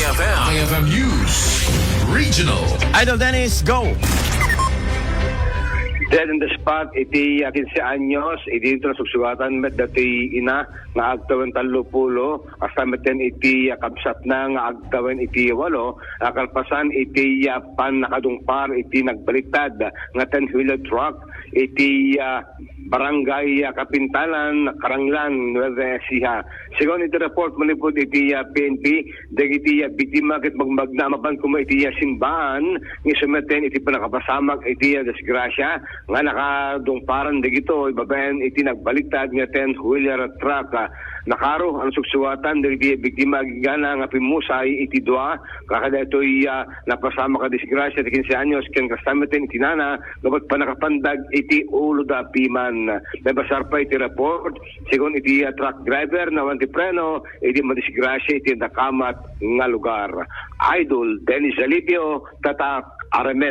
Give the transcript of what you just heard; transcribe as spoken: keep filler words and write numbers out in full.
F M. F M News Regional. Idol Dennis, go! Dead on the spot iti, ah, kinse anyos, iti suksukatan met dati ina nga agtawen tallo pulo, kasta metten iti, ah, kabsatna nga agtawen iti walo, ah, kalpasan iti, ah, pannakadungpar iti nagbaliktad nga ten-wheeler truck iti, ah, Barangay, ah, Kapintalan, Karanglan, Nueva Ecija. Segun iti report manipud iti, ah, P N P, dagiti, ah, biktima ket magmagna mapan koma iti, ah, simbaan nga isu metten iti pannakapasamak iti, ah, disgrasya nga nakadungparan dagitoy babaen iti nagbaliktad nga ten-wheeler truck. Ah, nakaro a nasuksukatan dagiti biktima agingga nga pimmusay iti dua, kadagitoy, ah, napasamak a disgrasya ti kinse anyos ken kasta metten iti nana nga pannakapandag iti uloda a piman. Naibasar pay iti report, segun iti, ah, truck driver, nawan ti preno iti madisgrasya iti nakamat nga lugar. Idol Dennis Zalipio, Tatak R M N.